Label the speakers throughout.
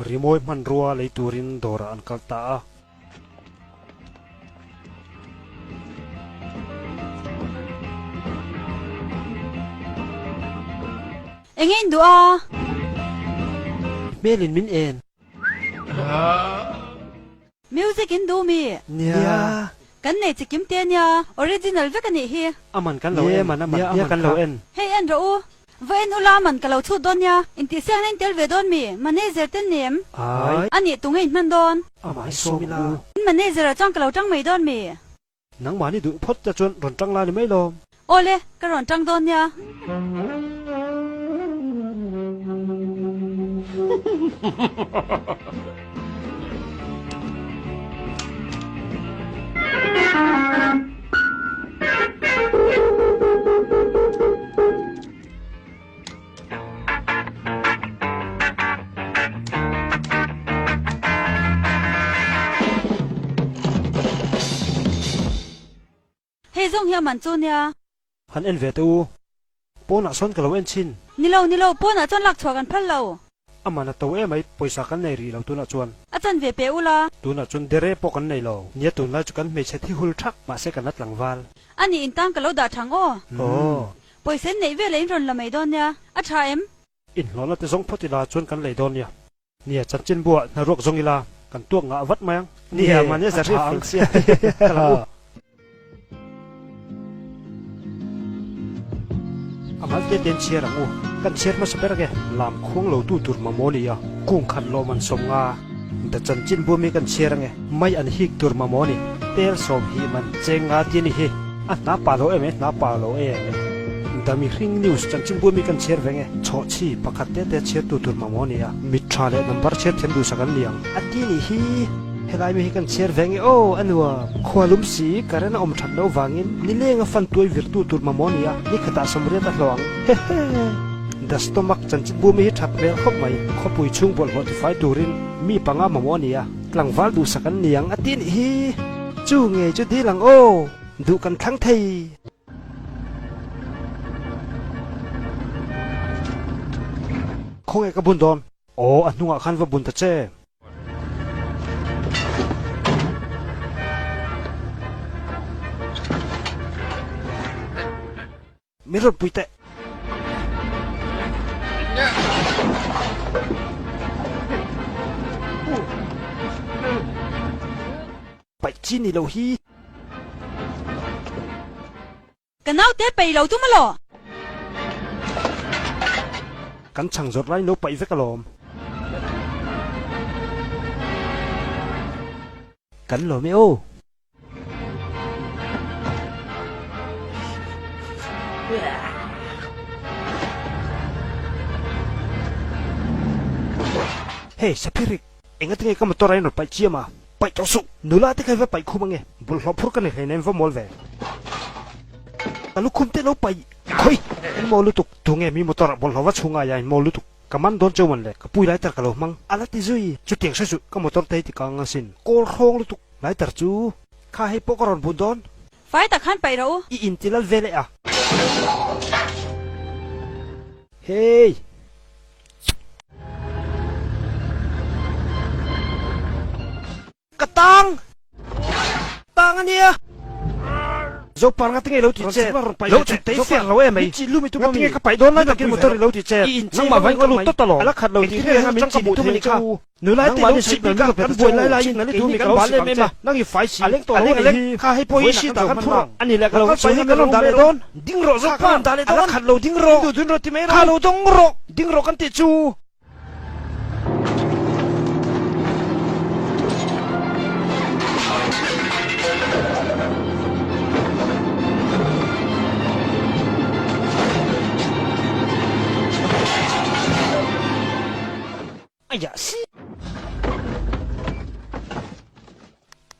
Speaker 1: Rimawi hmanrua lei turin dawrah an kal ta a.
Speaker 2: Eng in duh a?
Speaker 1: Hmelin min en.
Speaker 2: Music in duh mi?
Speaker 1: Nia.
Speaker 2: Kan nei chi kim te ania, original vek a nih hi.
Speaker 1: A man kan lo en, man a man, nia kan lo en.
Speaker 2: Hei en rawh u, va en ula a man ka lo chhut dawn nia, intihsiakna in tel ve dawn mi, manager ten nem.
Speaker 1: Ai.
Speaker 2: A nih tunge in hman dawn?
Speaker 1: Amah hi sawm ila.
Speaker 2: In manager ah chuan ka lo tang mai dawn mi?
Speaker 1: Nangmahni duh phawt te chuan rawn tang la ni mai lawm.
Speaker 2: Awle, ka rawn tang dawn nia. Hei zawng hi a man chu nia.
Speaker 1: Han en ve teh u. Pawnah sawn ka lo en chhin.
Speaker 2: Ni lo, ni lo, pawnah chuan lak chhuah kan phal lo.
Speaker 1: A man a to emai, pawisa kan nei rih lo tunah chuan.
Speaker 2: A chan ve pe ula.
Speaker 1: Tunah chuan dere pawh kan nei lo. Nia tunlai chu kan hmeichhe thi hul thak, mahse kan la tlangval.
Speaker 2: A nih intang ka lo dah thang aw.
Speaker 1: Aw.
Speaker 2: Pawisa in neih vel ah in rawn la mai dawn nia, a tha em?
Speaker 1: Inhlawhna te zawng phawt ila chuan kan lei dawn nia. Nia, chanchin buah hnaruak zawng ila kan tuak ngah vat mai ang. Nia, mahni a tha ang sia ka la u. A mal te ten chhiar ang u. Kan chhiar hmasa ber ange. Lam khuang lo tu tur mamawh nia. Kung khat lawm an 50. Da chanchin bua mi kan chhiar ange. Mai an hik tur mamawh ni. Tel sawm hi man cheng nga ti a ni hi. A hna pa lo em e, hna pa lo em e. Dami hring news chanchin bua mi kan chhiar veng e. Chhawhchhi pakhat te te chhiar tu tur mamawh nia. Mit tha leh number chhiar thiam duhsak an ni ang. A ti nih hi. Helai mi hi kan chhiar veng e aw, a nuam. Khua lum si, current a awm that loh vangin nileng a fan tuai vir tu tur mamawh nia. Ni khatah 80 a hlawh ang. Hehe. The stomach chanchin bua mi hi that hmel khawp mai. Khawpui chhung bawlhhlawh tifai turin mi panga mamawh nia. Tlangval duhsak an ni ang a ti nih hi. Chu ngei chu dil ang aw, duh kan thlang thei. Khawnge ka bun dawn? Aw, a hnungah khan va bun ta che. Min rawn pui teh. Paih chi ni lo hi.
Speaker 2: Ka naute peih lo tum alaw.
Speaker 1: Kan chhang zawt lai lo paih vek alawm. Kan lawm e aw. Hey Saphirik, engatinge ka motor a in rawn paih chiam a? Paih tawh suh! Nula te kha i va paih khum ange, bawlhhlawh phur ka nei hleinem va mawl ve. Ka lukhum te lo paih khawi! In mawl lutuk, tunge mi motor ah bawlhhlawh va chhung aia in mawl lutuk. Ka man dawn cheu man le, ka pui lighter ka lo hmang. A la ti zui, chutiang hre suh, ka motor te hi ti kang asin. Kawl hrawng lutuk, lighter chu kha hei pawh ka rawn bun dawn.
Speaker 2: Fai tak khan paih rawh u.
Speaker 1: I inti lal ve leh a. Hey! Ka tang! Tang a nia! Zopar nga tinge lo ti che? Lo chhut tei fiah lo em mai. Nga tinge ka paih dawn lai takin motor i lo ti che? Nangmah vain ka lut tawt alawm. A la khat lo tih reng a min chi tum a nih kha. Nulai te lo chhut bik a kan buai lai laiin keini kan bal em em a. Nang i fai si. A leng tawh lo a nih hi. Kha hei pawh hi sheet ah kan phur a. A ni leh ka lo kal paih hi kan rawn dah leh dawn. Ding rawh Zopar! A la khat lo ding rawh. Kha lo dawng rawh. Ding rawh kan tih chu.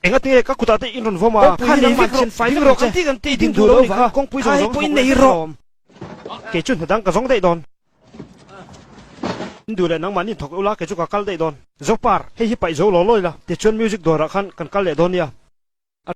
Speaker 1: Engatinge ka kutah te in rawn vawm a, kha nangmah thian fai vek ang che, i ding duh lo nih kha, kawngpui zawng zawng thawk leh rawh. Kei chu hna dang ka zawng daih dawn. In duh leh nangmah nin thawk ula kei chu ka kal daih dawn. Zopar, hei hi paih zo law law ila, tichuan music dawrah khan kan kal leh dawn nia.